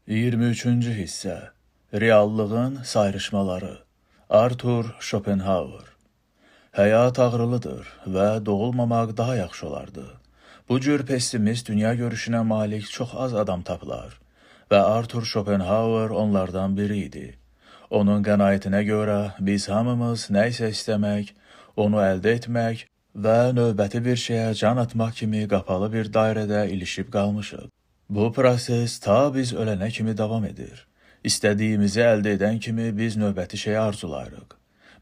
23-cü hissə. Reallığın sayrışmaları. Arthur Schopenhauer. Həyat ağrılıdır və doğulmamaq daha yaxşı olardı. Bu cür pessimist dünya görüşünə malik çox az adam tapılar və Arthur Schopenhauer onlardan biri idi. Onun qənaətinə görə biz hamımız nə isə istəmək, onu əldə etmək və növbəti bir şeyə can atmaq kimi qapalı bir dairədə ilişib qalmışıq. Bu proses ta biz ölənə kimi davam edir. İstədiyimizi əldə edən kimi biz növbəti şeyi arzulayırıq.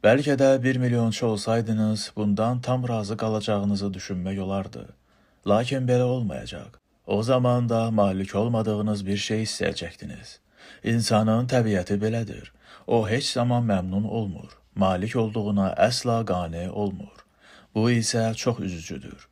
Bəlkə də 1 milyonçu olsaydınız, bundan tam razı qalacağınızı düşünmək olardı. Lakin belə olmayacaq. O zaman da malik olmadığınız bir şey istəyəcəkdiniz. İnsanın təbiəti belədir. O heç zaman məmnun olmur. Malik olduğuna əsla qane olmur. Bu isə çox üzücüdür.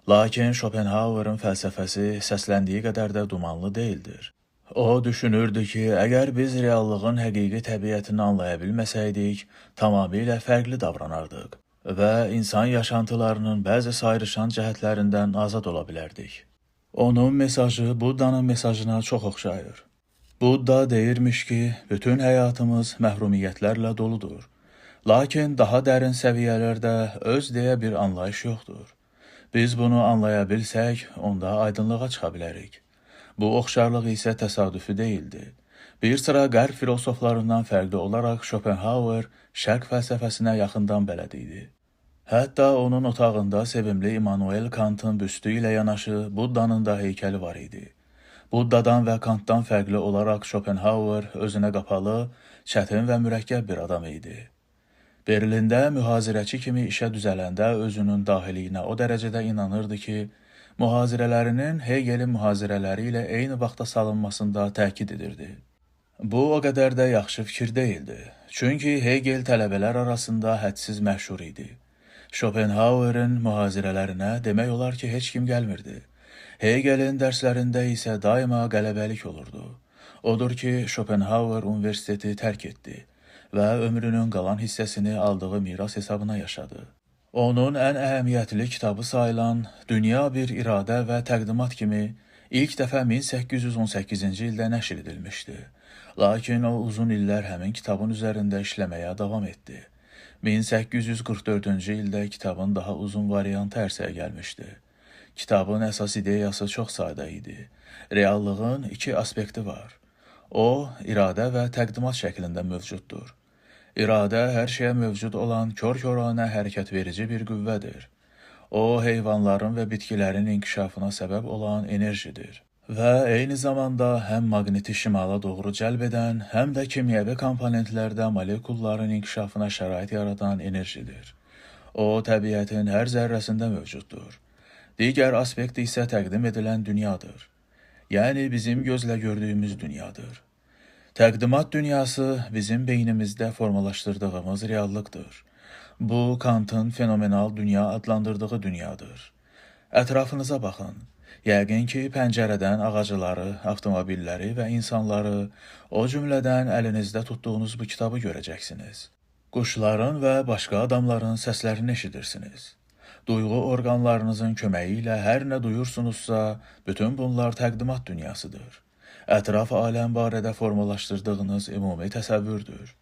Lakin Schopenhauer'ın fəlsəfəsi səsləndiyi qədər də dumanlı deyildir. O düşünürdü ki, əgər biz reallığın həqiqi təbiətini anlaya bilməsəydik, tamamilə fərqli davranardıq və insan yaşantılarının bəzi sayrışan cəhətlərindən azad ola bilərdik. Onun mesajı Buddanın mesajına çox oxşayır. Budda deyirmiş ki, bütün həyatımız məhrumiyyətlərlə doludur. Lakin daha dərin səviyyələrdə öz deyə bir anlayış yoxdur. Biz bunu anlaya bilsək, onda aydınlığa çıxa bilərik. Bu oxşarlıq isə təsadüfi deyildi. Bir sıra qərb filosoflarından fərqli olaraq Schopenhauer şərq fəlsəfəsinə yaxından bələd idi. Hətta onun otağında sevimli Immanuel Kantın büstü ilə yanaşı Buddanın da heykəli var idi. Buddadan və Kantdan fərqli olaraq Schopenhauer özünə qapalı, çətin və mürəkkəb bir adam idi. Berlində mühazirəçi kimi işə düzələndə özünün dahiliyinə o dərəcədə inanırdı ki, mühazirələrinin Hegelin mühazirələri ilə eyni vaxtda salınmasında təkid edirdi. Bu o qədər də yaxşı fikir deyildi. Çünki Hegel tələbələr arasında hədsiz məşhur idi. Schopenhauer'in mühazirələrinə demək olar ki, heç kim gəlmirdi. Hegelin dərslərində isə daima qələbəlik olurdu. Odur ki, Schopenhauer universiteti tərk etdi və ömrünün qalan hissəsini aldığı miras hesabına yaşadı. Onun ən əhəmiyyətli kitabı sayılan Dünya bir iradə və təqdimat kimi ilk dəfə 1818-ci ildə nəşr edilmişdi. Lakin o uzun illər həmin kitabın üzərində işləməyə davam etdi. 1844-cü ildə kitabın daha uzun variantı ərsəyə gəlmişdi. Kitabın əsas ideyası çox sadə idi. Reallığın iki aspekti var. O, iradə və təqdimat şəklində mövcuddur. İradə hər şeyə mövcud olan kor-koranə hərəkət verici bir qüvvədir. O, heyvanların və bitkilərin inkişafına səbəb olan enerjidir. Və eyni zamanda həm maqniti şimala doğru cəlb edən, həm də kimyəvi komponentlərdə molekulların inkişafına şərait yaradan enerjidir. O, təbiətin hər zərrəsində mövcuddur. Digər aspekt isə təqdim edilən dünyadır. Yəni bizim gözlə gördüyümüz dünyadır. Təqdimat dünyası bizim beynimizdə formalaşdırdığımız reallıqdır. Bu, Kantın fenomenal dünya adlandırdığı dünyadır. Ətrafınıza baxın. Yəqin ki, pəncərədən ağacları, avtomobilləri və insanları, o cümlədən əlinizdə tutduğunuz bu kitabı görəcəksiniz. Quşların və başqa adamların səslərini eşidirsiniz. Duyğu orqanlarınızın köməyi ilə hər nə duyursunuzsa, bütün bunlar təqdimat dünyasıdır. Ətraf aləm barədə formalaşdırdığınız ümumi təsəvvürdür.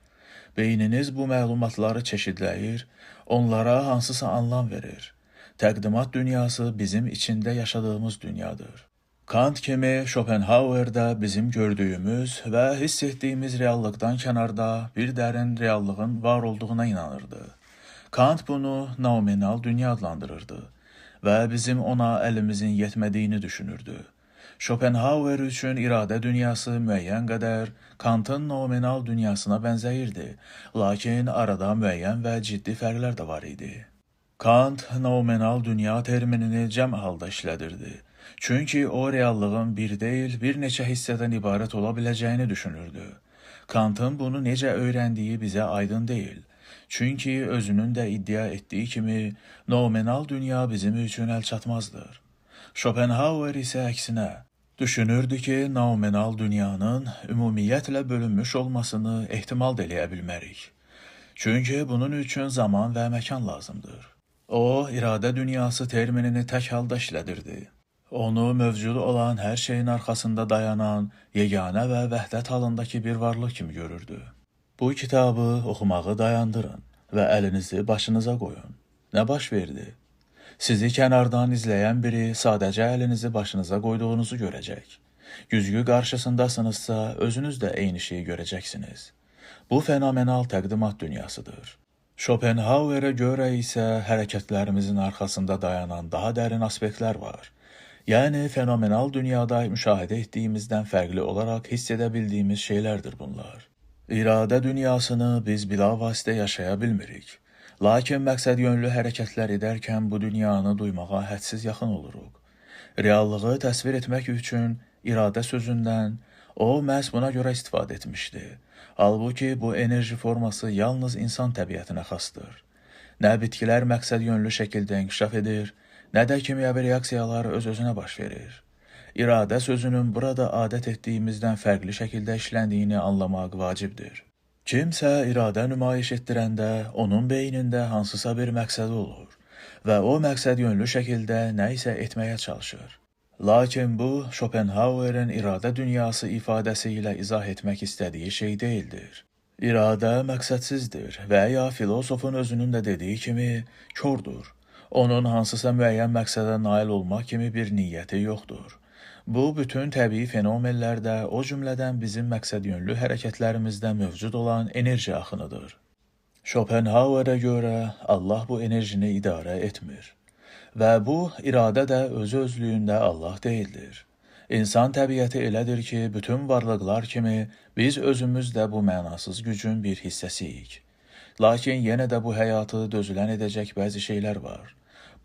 Beyniniz bu məlumatları çeşidləyir, onlara hansısa anlam verir. Təqdimat dünyası bizim içində yaşadığımız dünyadır. Kant kimi Schopenhauer də bizim gördüyümüz və hiss etdiyimiz reallıqdan kənarda bir dərin reallığın var olduğuna inanırdı. Kant bunu nominal dünya adlandırırdı və bizim ona əlimizin yetmədiyini düşünürdü. Schopenhauer üçün iradə dünyası müəyyən qədər Kantın nominal dünyasına bənzəyirdi, lakin arada müəyyən və ciddi fərqlər də var idi. Kant nominal dünya terminini cəm halda işlədirdi. Çünki o reallığın bir deyil, bir neçə hissədən ibarət ola biləcəyini düşünürdü. Kantın bunu necə öyrəndiyi bizə aydın deyil. Çünki özünün də iddia etdiyi kimi nominal dünya bizim üçün əlçatmazdır. Schopenhauer isə əksinə düşünürdü ki, nominal dünyanın ümumiyyətlə bölünmüş olmasını ehtimal da eləyə bilmərik. Çünki bunun üçün zaman və məkan lazımdır. O, iradə dünyası terminini tək halda işlədirdi. Onu mövcud olan hər şeyin arxasında dayanan yeganə və vəhdət halındakı bir varlıq kimi görürdü. Bu kitabı oxumağı dayandırın və əlinizi başınıza qoyun. Nə baş verdi? Sizi kənardan izləyən biri sadəcə əlinizi başınıza qoyduğunuzu görəcək. Güzgü qarşısındasınızsa, özünüz də eyni şeyi görəcəksiniz. Bu fenomenal təqdimat dünyasıdır. Schopenhauerə görə isə hərəkətlərimizin arxasında dayanan daha dərin aspektlər var. Yəni, fenomenal dünyada müşahidə etdiyimizdən fərqli olaraq hiss edə bildiyimiz şeylərdir bunlar. İradə dünyasını biz bilavasitə yaşaya bilmirik. Lakin məqsədyönlü hərəkətlər edərkən bu dünyanı duymağa hədsiz yaxın oluruq. Reallığı təsvir etmək üçün iradə sözündən o məhz buna görə istifadə etmişdi. Halbuki bu enerji forması yalnız insan təbiətinə xasdır. Nə bitkilər məqsədyönlü şəkildə inkişaf edir, nə də kimyəvi reaksiyalar öz-özünə baş verir. İradə sözünün burada adət etdiyimizdən fərqli şəkildə işləndiyini anlamaq vacibdir. Kimsə iradə nümayiş etdirəndə onun beynində hansısa bir məqsədi olur və o məqsədyönlü şəkildə nə isə etməyə çalışır. Lakin bu, Schopenhauerin iradə dünyası ifadəsi ilə izah etmək istədiyi şey deyildir. İradə məqsədsizdir və ya filosofun özünün də dediyi kimi kordur. Onun hansısa müəyyən məqsədə nail olmaq kimi bir niyyəti yoxdur. Bu, bütün təbii fenomenlərdə, o cümlədən bizim məqsədyönlü hərəkətlərimizdə mövcud olan enerji axınıdır. Schopenhauerə görə Allah bu enerjini idarə etmir. Və bu, iradə də özü özlüyündə Allah deyildir. İnsan təbiəti elədir ki, bütün varlıqlar kimi biz özümüz də bu mənasız gücün bir hissəsiyik. Lakin yenə də bu həyatı dözülən edəcək bəzi şeylər var.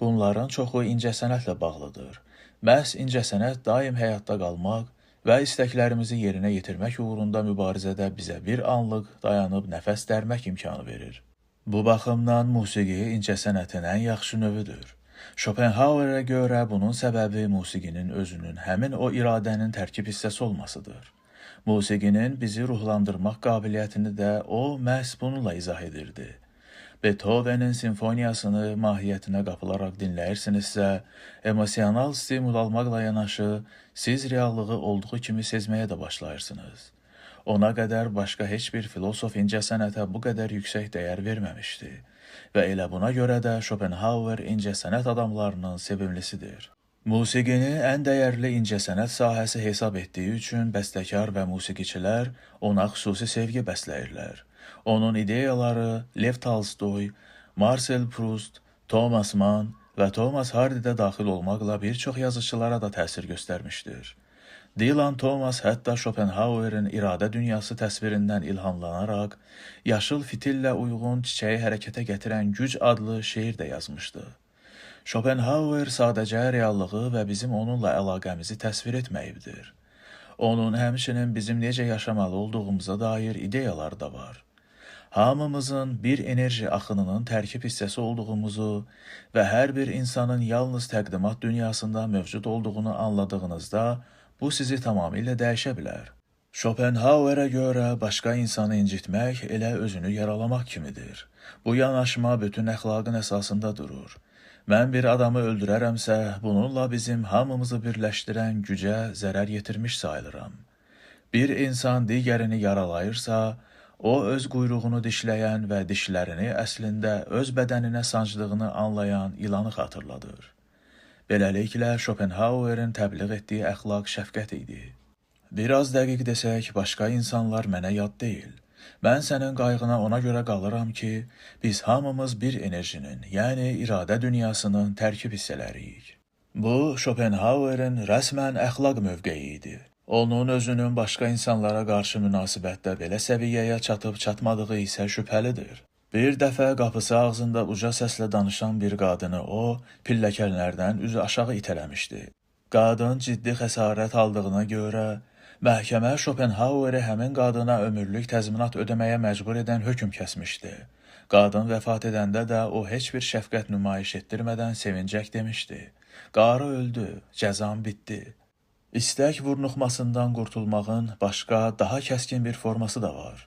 Bunların çoxu incəsənətlə bağlıdır. Məhz incəsənət daim həyatda qalmaq və istəklərimizi yerinə yetirmək uğrunda mübarizədə bizə bir anlıq dayanıb nəfəs dərmək imkanı verir. Bu baxımdan musiqi incəsənətin ən yaxşı növüdür. Schopenhauerə görə bunun səbəbi musiqinin özünün həmin o iradənin tərkib hissəsi olmasıdır. Musiqinin bizi ruhlandırmaq qabiliyyətini də o məhz bununla izah edirdi. Beethovenin simfoniyasını mahiyyətinə qapılaraq dinləyirsinizsə, emosional stimul almaqla yanaşı, siz reallığı olduğu kimi sezməyə də başlayırsınız. Ona qədər başqa heç bir filosof incəsənətə bu qədər yüksək dəyər verməmişdi və elə buna görə də Schopenhauer incəsənət adamlarının sevimlisidir. Musiqini ən dəyərli incəsənət sahəsi hesab etdiyi üçün bəstəkar və musiqiçilər ona xüsusi sevgi bəsləyirlər. Onun ideyaları Lev Tolstoy, Marcel Proust, Thomas Mann və Thomas Hardy də daxil olmaqla bir çox yazıçılara da təsir göstərmişdir. Dylan Thomas hətta Schopenhauerin iradə dünyası təsvirindən ilhamlanaraq yaşıl fitillə uyğun çiçəyi hərəkətə gətirən güc adlı şeir də yazmışdı. Schopenhauer sadəcə reallığı və bizim onunla əlaqəmizi təsvir etməyibdir. Onun həmçinin bizim necə yaşamalı olduğumuza dair ideyaları da var. Hamımızın bir enerji axınının tərkib hissəsi olduğumuzu və hər bir insanın yalnız təqdimat dünyasında mövcud olduğunu anladığınızda bu sizi tamamilə dəyişə bilər. Schopenhauerə görə başqa insanı incitmək elə özünü yaralamaq kimidir. Bu yanaşma bütün əxlaqın əsasında durur. Mən bir adamı öldürərəmsə, bununla bizim hamımızı birləşdirən gücə zərər yetirmiş sayılıram. Bir insan digərini yaralayırsa, o öz quyruğunu dişləyən və dişlərini əslində öz bədəninə sancdığını anlayan ilanı xatırladır. Beləliklə, Schopenhauerin təbliğ etdiyi əxlaq şəfqət idi. Biraz dəqiq desək, başqa insanlar mənə yad deyil. Mən sənin qayğına ona görə qalıram ki, biz hamımız bir enerjinin, yəni iradə dünyasının tərkib hissələriyik. Bu, Schopenhauerin rəsmən əxlaq mövqeyi idi. Onun özünün başqa insanlara qarşı münasibətdə belə səviyyəyə çatıb çatmadığı isə şübhəlidir. Bir dəfə qapısı ağzında uca səslə danışan bir qadını o, pilləkənlərdən üzü aşağı itələmişdi. Qadın ciddi xəsarət aldığına görə məhkəmə Schopenhaueri həmin qadına ömürlük təzminat ödəməyə məcbur edən hökm kəsmişdi. Qadın vəfat edəndə də o heç bir şəfqət nümayiş etdirmədən sevincək demişdi: "Qarı öldü, cəzam bitdi." İstək vurnuxmasından qurtulmağın başqa, daha kəskin bir forması da var.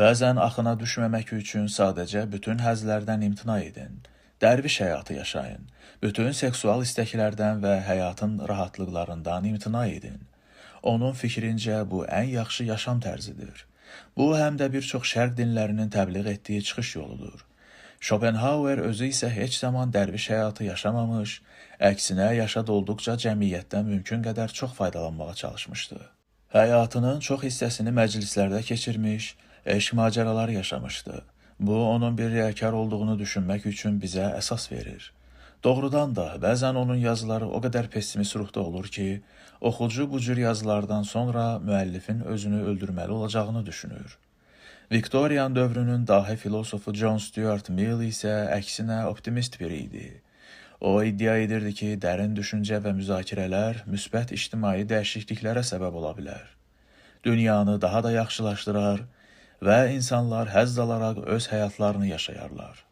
Bəzən axına düşməmək üçün sadəcə bütün həzlərdən imtina edin. Dərviş həyatı yaşayın. Bütün seksual istəklərdən və həyatın rahatlıqlarından imtina edin. Onun fikrincə bu ən yaxşı yaşam tərzidir. Bu həm də bir çox şərq dinlərinin təbliğ etdiyi çıxış yoludur. Schopenhauer özü isə heç zaman dərviş həyatı yaşamamış, əksinə yaşa dolduqca cəmiyyətdən mümkün qədər çox faydalanmağa çalışmışdı. Həyatının çox hissəsini məclislərdə keçirmiş, eşq macəraları yaşamışdı. Bu, onun bir riyakar olduğunu düşünmək üçün bizə əsas verir. Doğrudan da, bəzən onun yazıları o qədər pessimist ruhda olur ki, oxucu bu cür yazılardan sonra müəllifin özünü öldürməli olacağını düşünür. Viktorian dövrünün dahi filosofu John Stuart Mill isə əksinə optimist biri idi. O iddia edirdi ki, dərin düşüncə və müzakirələr müsbət ictimai dəyişikliklərə səbəb ola bilər. Dünyanı daha da yaxşılaşdırar və insanlar həzz alaraq öz həyatlarını yaşayarlar.